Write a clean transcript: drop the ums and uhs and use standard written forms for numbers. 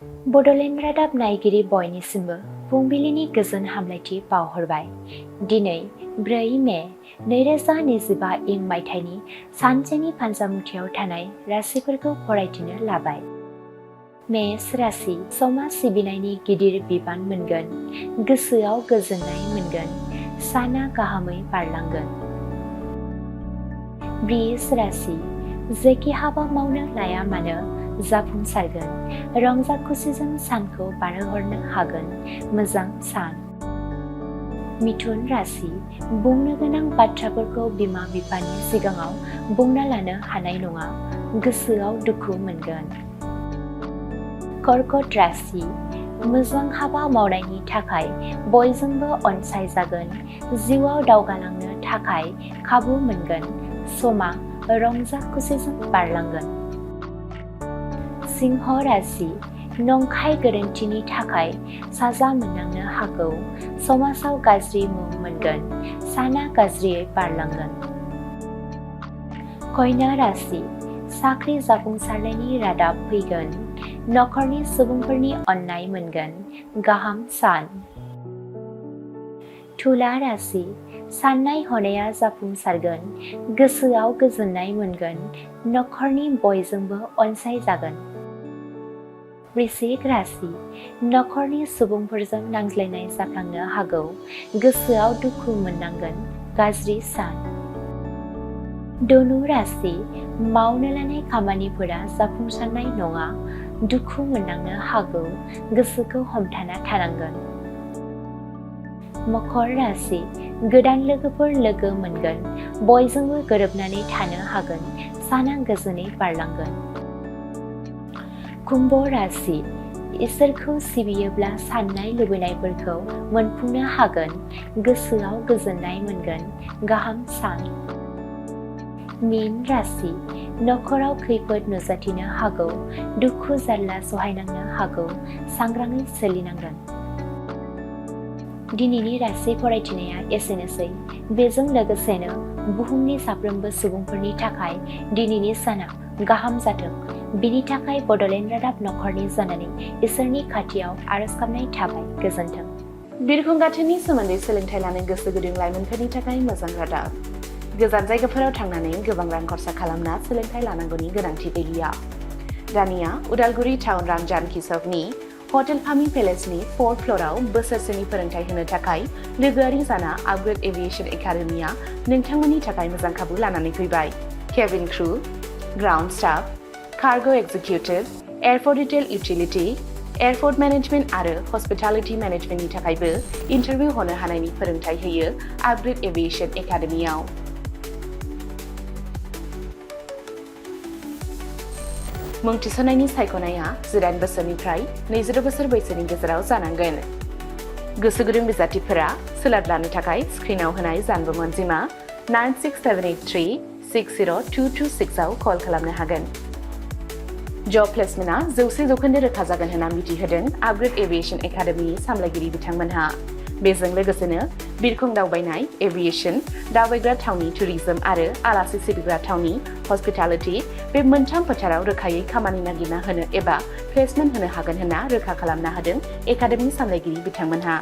बड'लेण्ड रादाब नायगिरि बयनिसिमबो फुंबिलिनि गोजोन हामलायथि बावहरबाय। दिनै 4 मे 2025 मायथाइनि सानसेनि फान्जामुथियाव थानाय राशिफोरखौ फरायथिनो लाबाय। मेष राशि समाज सिबिनायनि गिदिर बिबान मोनगोन, गोसोआव गोजोननाय मोनगोन, साना गाहामै बारलांगोन। वृष राशि जेखि हाबा मावनो लाया मानो जाफुंसारगोन, रंजा खुसिजों सानखौ बारहोहरनो हागोन, मोजां सान। मिथुन राशि बुंनो गोनां बाथ्राफोरखौ बिमा बिफानि सिगाङाव बुंना लानो हानाय नङा, गोसोआव दुखु मोनगोन। कर्कट राशि मोजां हाबा मावनायनि थाखाय बयजोंबो अनसायजागोन, जिउआव दावगालांनो थाखाय खाबु मोनगोन, समा रंजा खुसिजों बारलांगोन। सिंह राशि नंखाय गोरोन्थिनि थाखाय साजा मोननांनो हागौ, समाजाव गाज्रि मुं मोनगोन, साना गाज्रियै बारलांगोन। कन्या राशि साख्रि जाफुंसारनायनि रादाब फैगोन, नखरनि सुबुंफोरनि अननाय मोनगोन, गाहाम सान। तुला राशि साननाय हनाया जाफुंसारगोन, गोसोआव गोजोननाय मोनगोन, नखरनि बयजोंबो अनसायजागोन। वृश्चिक राशि नखरनि सुबुंफोरजों नांज्लायनाय जाफ्लांनो हागौ, गोसोआव दुखु मोननांगोन, गाज्रि सान। धनु राशि मावनो लानाय खामानिफोरा जाफुंसारनाय नङा, दुखु मोननांनो हागौ, गोसोखौ हमथाना थानांगोन। मकर राशि गोदान लोगोफोर लोगो मोनगोन, बयजोंबो गोरोबनानै थानो हागोन, साना गोजोनै बारलांगोन। कुम्भ राशि इसोरखौ सिबियोब्ला साननाय लुबैनायफोरखौ मोनफुंनो हागोन, गोसोआव गोजोननाय मोनगोन, गाहाम सान। मीन राशि नखराव खैफोद नुजाथिनो हागौ, दुखु जारला सहायनांनो हागौ, सांग्राङै सोलिनांगोन। दिनैनि राशि फरायथिनाया एसेनोसै। बेजों लोगोसेनो बुहुमनि साफ्रोमबो सुबुंफोरनि थाखाय दिनैनि साना गाहाम जाथों, बिनि थाखाय बड'लेण्ड रादाब नखरनि जानानै इसोरनि खाथियाव आरज गाबनाय थाबाय। गोजोन्थों। बिरखं गाथोननि सोमोन्दै सोलोंथाइ लानो गोसो गुदुं लाइमोनफोरनि थाखाय मोजां रादाब। गोजान जायगाफोराव थांनानै गोबां रां खरसा खालामना सोलोंथाइ लानांगौनि गोनांथि गैलिया। दानिया उदालगुरि टाउन राम जानकी सकनि हटेल फामि पेलेसनि 4th फ्ल'राव बोसोरसेनि फोरोंथाइ होनो थाखाय लोगोआरि जाना आपग्रेड एभिएशन एकाडेमिया नोंथांमोननि थाखाय मोजां खाबु लानानै फैबाय। Cabin crew, ground staff, cargo executive, airport retail utility, airport management आरो हस्पिटालिटी मेनेजमेन्टनि थाखायबो इन्टारभिउ होनो हानायनि फोरोंथाइ होयो आपग्रेड एभिएशन एकाडेमियाव। मुं थिसननायनि सायख'नाया 18 बोसोरनिफ्राय 22 बोसोर बैसोनि गेजेराव जानांगोन। गोसो गुदुं बिजाथिफोरा सोलाद लानो थाखाय स्क्रिनाव होनाय जानबुं अनजिमा 9678360226 आव कल खालामनो हागोन। जब प्लेसमेन्टआ 100% रोखा जागोन होनना मिथिहोदों आपग्रेड एभिएशन एकाडेमिनि सामलायगिरि बिथांमोनहा। बेजों लोगोसेनो बिरखं दावबायनाय, एभिएशन, दावबायग्रा थावनि टुरिजम आरो आलासि सिबिग्रा थावनि हस्पिटालिटी बे मोनथाम फोथाराव रोखायै खामानि नागिरना होनो एबा प्लेसमेन्ट होनो हागोन होनना रोखा खालामना होदों एकाडेमिनि सामलायगिरि बिथांमोनहा।